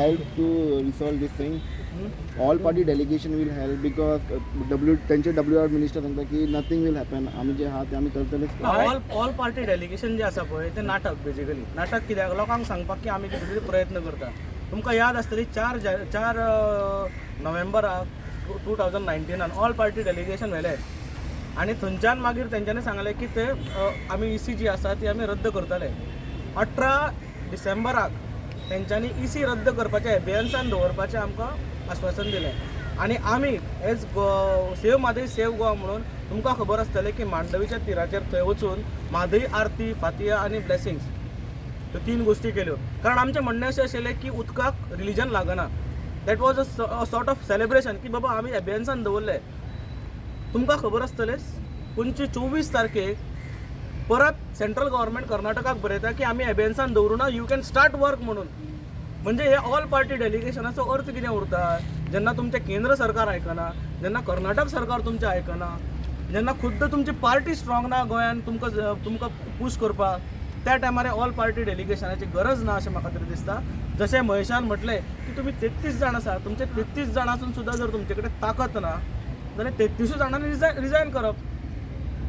help to resolve this thing? All party delegation will help because W तेंचे W R minister सांगता की nothing will happen, आमी जे आहा ते आमी करतलेच. ऑल पार्टी डेलिगेशन जे आसा पळय तें नाटक, बेजिकली नाटक. कित्याक? लोकांक सांगपाक की आमी कितें तरी प्रयत्न करता. तुमकां याद आसतली, 4 नोव्हेंबराक 2019 ऑल पार्टी डेलिगेशन व्हेलें आनी थंयच्यान मागीर तेंच्यांनी सांगलें की ते आमी इसी जी आसा ती आमी रद्द करतले. 18 डिसेंबराक तेंच्यांनी इसी रद्द करपाचें, एबियन्सान दवरपाचें आमकां आश्वासन दिलें आनी आमी as save Mhadei save Goa म्हणून, तुमकां खबर आसतलें की मांडवीच्या तिराचेर थंय वचून म्हादय आरती, फातिया आनी ब्लेसिंग्स ह्यो तीन गोश्टी केल्यो, कारण आमचें म्हणणें अशें आशिल्लें की उदकाक रिलिजन लागना. That was a sort of celebration की बाबा आमी एबियन्सान दवरले. तुमकां खबर आसतलें, 25 24 तारखेक परत सेंट्रल गव्हर्मेंट कर्नाटकाक बरयता की आमी एबियन्सान दवरूना, you can start work म्हणून. म्हणजे हे ऑल पार्टी डेलिगेशनाचो अर्थ कितें उरता, जेन्ना तुमचें केंद्र सरकार आयकना, जेन्ना कर्नाटक सरकार तुमचें आयकना, जेन्ना खुद्द तुमची पार्टी स्ट्रॉंग ना गोंयान तुमकां पूश करपाक, त्या टायमार ऑल पार्टी डेलिगेशनाची गरज ना अशें म्हाका तरी दिसता. जशें महेशान म्हटलें की तुमी 33 जाण आसा, तुमचे 33 जाण आसून सुद्दां जर तुमचे कडेन ताकत ना जाल्यार 33 जाणांनी रिजायन करप.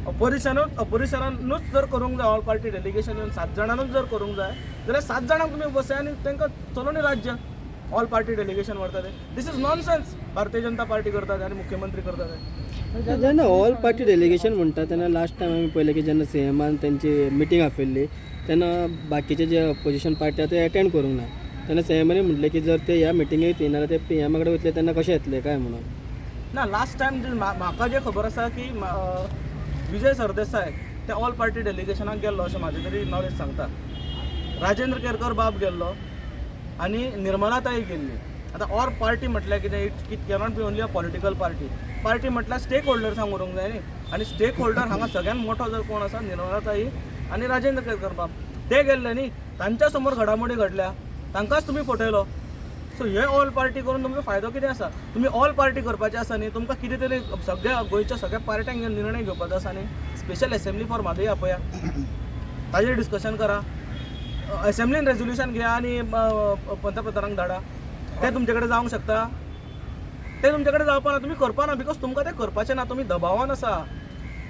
ऑपोजिशनानूच जर करूंक जाय, ऑल पार्टी डेलिगेशन येवन सात जाणांनूच जर करूंक जाय जाल्यार सात जाणांक तुमी बसय आनी तांकां चलोवनी राज्य. ऑल पार्टी डेलिगेशन व्हरता ते, this is nonsense. Bharatiya Janata party करता ते आनी मुख्यमंत्री करता ते. जेन्ना ऑल पार्टी डेलिगेशन म्हणटा तेन्ना लास्ट टायम आमी पळयलें की जेन्ना सीएमान तेंची मिटींग आपयल्ली तेन्ना बाकीचे जे ऑपोजिशन पार्टी आहा ते एटेंड करूंक ना. तेन्ना सीएमानी म्हटलें की जर ते ह्या मिटिंगेक येना जाल्यार ते पीएमा कडेन वयतले तेन्ना कशें येतले काय म्हणून. ना, लास्ट टायम म्हाका जें खबर आसा की विजय सरदेसाय ते ऑल पार्टी डेलिगेशनाक गेल्लो अशें म्हाजें तरी नॉलेज सांगता. राजेंद्र केरकर बाब गेल्लो आनी निर्मलाताई गेल्ली. आतां ऑर पार्टी म्हटल्यार कितें? It cannot be only a political party. Party म्हटल्यार स्टेक होल्डर्सांक उरूंक जाय न्ही. आनी स्टेक होल्डर हांगा सगळ्यात मोठो जर कोण आसा, निर्मलाताई आनी राजेंद्र केरकर बाब, ते गेल्ले न्ही. तांच्या समोर घडामोडी घडल्या, तांकांच तुमी फटयलो. सो हे ऑल पार्टी करून तुमचो फायदो कितें आसा? तुमी ऑल पार्टी करपाचें आसा न्ही, तुमकां कितें तरी सगळ्या गोंयच्या सगळ्या पार्ट्यांक घेवन निर्णय घेवपाचो आसा न्ही, स्पेशल असेंब्ली फॉर म्हादय आपया, ताजेर डिस्कशन करा. असेंब्लीन रेजोल्युशन घेया आनी पंतप्रधानांक धाडा. तें तुमचे कडेन जावंक शकता? तें तुमचे कडेन जावपा ना. तुमी करपा ना because तुमकां तें करपाचें ना. तुमी दबावान आसा.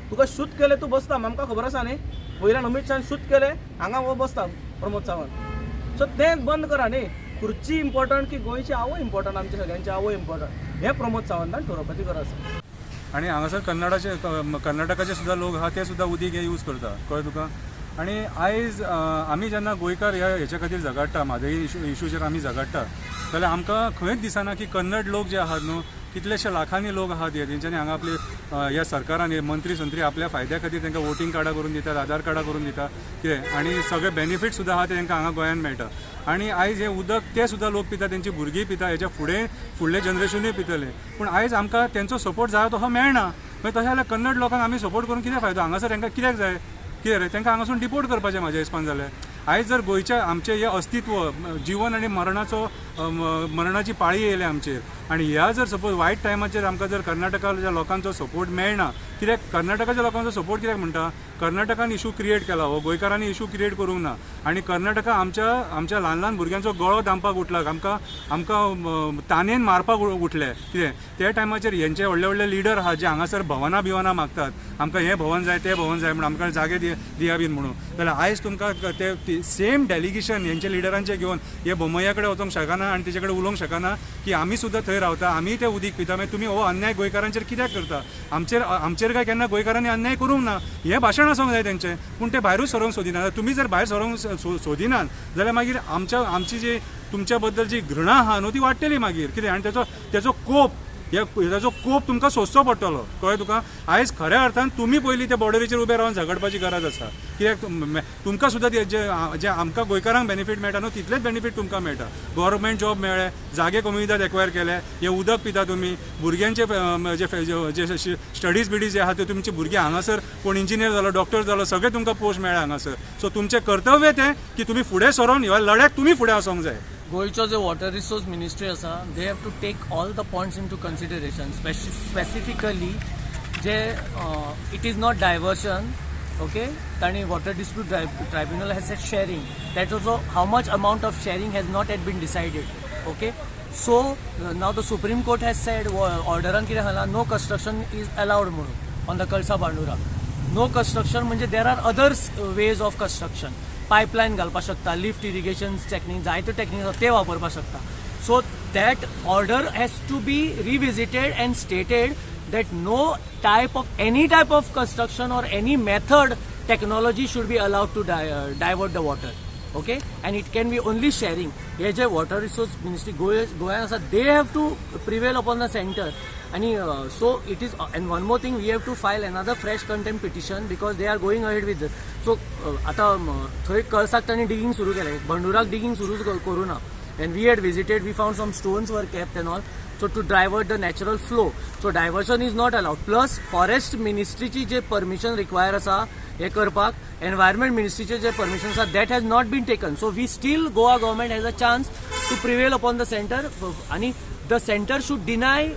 तुका शूत केलें, तूं बसता. आमकां खबर आसा न्ही, वयल्यान अमीत शान शूत केलें, हांगा हो बसता प्रमोद सावंत. सो तें बंद करा न्ही. खुर्ची इम्पॉर्टंट की गोंयची आवय इम्पॉर्टंट, आमच्या सगळ्यांची आवय इम्पॉर्टंट, हें प्रमोद सावंतान ठरोवपाची गरज आसा. आनी हांगासर कन्नडाचे, कर्नाटकाचे सुद्दां लोक आहा, ते सुद्दां उदीक हे यूज करता, कळ्ळें तुका? आनी आयज आमी जेन्ना गोंयकार ह्या हेच्या खातीर झगडटा, म्हादय इशूचेर आमी झगडटा, जाल्यार आमकां खंयच दिसना की कन्नड लोक जे आहात न्हू, कितलेशे लाखांनी लोक आहात हे, तेंच्यांनी हांगा आपले ह्या सरकारान हे मंत्री संत्री आपल्या फायद्या खातीर तांकां वोटींग कार्डां करून दितात, आधार कार्डां करून दिता कितें, आनी सगळे बेनिफीट सुद्दां आहा ते तांकां हांगा गोंयांत मेळटा. आनी आयज हें उदक ते सुद्दां लोक पिता, तेंची भुरगीं पिता, हेच्या फुडें फुडले जनरेशनूय पितले. पूण आयज आमकां तेंचो सपोर्ट जाय तसो मेळना. मागीर तशें जाल्यार कन्नड लोकांक आमी सपोर्ट करून कितें फायदो? हांगासर तांकां कित्याक जाय कितें रे? तांकां हांगासून डिपोर्ट करपाचें म्हाज्या हिसपान जाल्यार. आयज जर गोंयच्या आमचें हें अस्तित्व, जिवन आनी मरणाचो मरणाची पाळी येयल्या आमचेर आनी ह्या जर सपोज वायट टायमाचेर आमकां जर कर्नाटकाच्या लोकांचो सपोर्ट मेळना, कित्याक कर्नाटकाच्या लोकांचो सपोर्ट कित्याक म्हणटा? कर्नाटकान इशू क्रिएट केला, हो गोंयकारांनी इशू क्रिएट करूंक ना. आनी कर्नाटका आमच्या ल्हान ल्हान भुरग्यांचो गळो दामपाक उठला, आमकां तानेन मारपाक उठले कितें, त्या टायमाचेर हेंचे व्हडले व्हडले लिडर आहा जे हांगासर भवनां बिवनां मागतात, आमकां हें भवन जाय, तें भवन जाय म्हूण, आमकां जागे दिया बीन म्हणून, जाल्यार आयज तुमकां ते सेम डेलिगेशन हेंचे लिडरांचे घेवन हे बोमय्या कडेन वचोंक शकना आनी तेजे कडेन उलोवंक शकना की आमी सुद्दां थंय रावता, आमी ते उदीक पिता, मागीर तुमी हो अन्याय गोंयकारांचेर कित्याक करता? आमचेर काय केन्ना गोंयकारांनी अन्याय करूंक ना हें भाशण आसूंक जाय तेंचें. पूण ते भायरूच सरोंक सोदिना. तुमी जर भायर सरोंक सोदिनात जाल्यार मागीर आमची जी तुमच्या बद्दल जी घृणा आहा न्हू, ती वाडटली मागीर कितें, आनी तेचो कोप, ह्या ताचो कोप तुमकां सोंसचो पडटलो, कळ्ळें तुका? आयज खऱ्या अर्थान तुमी पयलीं त्या बॉर्डरीचेर उबे रावन झगडपाची गरज आसा, कित्याक तुमकां सुद्दां ते जे जे आमकां गोंयकारांक बेनिफीट मेळटा न्हू, तितलेच बेनिफीट तुमकां मेळटा. गव्हर्मेंट जॉब मेळ्ळे, जागे कोमुनिदाद एक्वायर केले, हे उदक पिता तुमी, भुरग्यांचे जे जे स्टडीज बिडीज जे आहा ते, तुमची भुरगीं हांगासर कोण इंजिनियर जालो, डॉक्टर जालो, सगळे तुमकां पोस्ट मेळ्ळे हांगासर. सो तुमचें कर्तव्य तें की तुमी फुडें सरोन ह्या लढ्याक तुमी फुडें वचोंक जाय. गोंयचो जो वॉटर रिसोर्स मिनिस्ट्री आसा, they have to take all the points into consideration, specifically J it is not diversion, okay? तांणी water dispute tribunal has a sharing, that also how much amount of sharing has not yet been decided. Okay, so now the Supreme Court has said, ऑर्डरान कितें सांगलां, no construction is allowed म्हणून on the Kalasa Bandura. No construction म्हणजे there are other ways of construction. Pipeline घालपाक शकता, lift irrigation technique, जायत्यो technique आसा ते वापरपाक शकता. So that order has to be revisited and stated that no type of any type of construction or any method, technology should be allowed to divert the water, okay? And it can be only sharing. Hey J water resource ministry गोंयान आसा, they have to prevail upon the center. आनी so it is, and one more thing, we have to file another fresh contempt petition because they are going ahead with. So आतां थंय कळसाक तांणी डिगींग सुरू केलें, बंडुराक डिगींग सुरू करूं ना. And we had visited, we found some stones were kept and all, so to divert the natural flow. So diversion is not allowed. Plus forest ministry ची जे permission require आसा हे करपाक, environment ministry चे जे permission आसा, that has not been taken. So we still, Goa government has a chance to prevail upon the center आणि the center should deny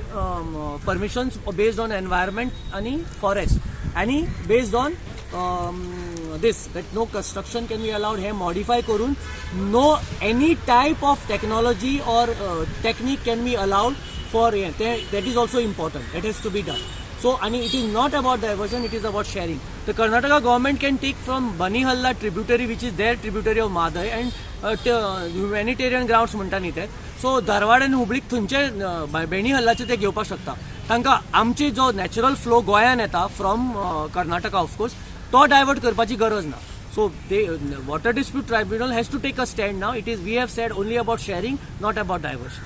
permissions based on environment आणि forest आणि based on this, that no construction can be allowed. Hey modify करून no any type of technology or technique can be allowed for हें ते, that is also important, that has to be done. So आनी it is not about diversion, it is about sharing. The Karnataka government can take from Banihalla tributary, which is their tributary of Mhadei, and humanitarian grounds म्हणटा न्ही ते. So Dharwad आनी हुबळीक थंयचे बेणीहल्लाचे ते घेवपाक शकता. तांकां आमची जो नॅचरल फ्लो गोंयान येता फ्रॉम कर्नाटका ऑफकोर्स, तो डायवर्ट करपाची गरज ना. So the Water Dispute Tribunal has to take a stand now. It is, we have said only about sharing, not about diversion.